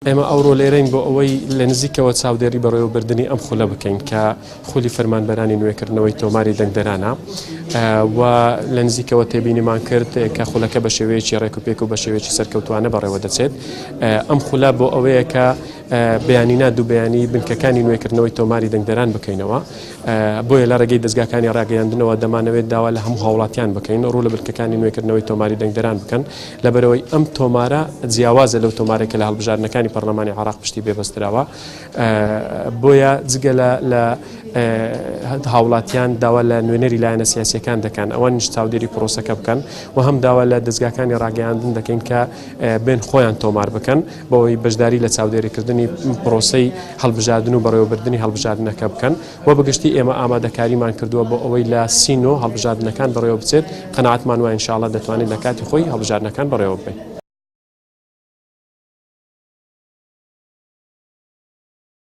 ئێمە ئەوڕۆ لێرەین بۆ ئەوەی لە نزیکەوە چاودێری بەڕێوەبردنی ئەم خولە بکەین کە خولی فەرمانبەرانی نوێکردنەوەی تۆماری دەنگدەرانە و لە نزیکەوە تێبینیمان کرد کە خولەکە بە شێوەیەکی ڕێک و پێک و بە شێوەیەکی سەرکەوتوانە بەڕێوە دەچێت. ئەم خولە بۆ ئەوەیە کە بەیانی نا دوو بەیانی بنکەکانی نوێکردنەوەی تۆماری دەنگدەران بکەینەوە. بۆیە لە ڕێگەی دەزگاکانی ڕاگەیاندنەوە دەمانەوێت داوا لە هەموو هاوڵاتیان بکەین ڕوو لە بنکەکانی نوێکردنەوەی تۆماری دەنگدەران بکەن، لەبەرئەوەی ئەم تۆمارە جیاوازە لەو تۆمارەی کە لە هەڵبژاردنەکانی پەرلەمانی عێراق پشتی پێ بەستراوە. بۆیە جگە لە لە هاوڵاتیان داوا لە نوێنەری لایەنە سیاسیەکان دەکەن ئەوانیش چاودێری پرۆسەکە بکەن و هەم داوا لە دەزگاکانی ڕاگەیاندن دەکەین کە بێن خۆیان تۆمار بکەن بەوەی بەشداری لە چاودێریکردنی پرۆسەی هەڵبژاردن و بەڕێوەبردنی هەڵبژاردنەکە بکەن و بەگشتی ئێمە ئامادەکاریمان کردووە بۆ ئەوەی لە سینۆ هەڵبژاردنەکان بەڕێوە بچێت قەناعەتمان وایە ان شاء اللە دەتوانین لە کاتی خۆی هەڵبژاردنەکان بەڕێوە ببەین.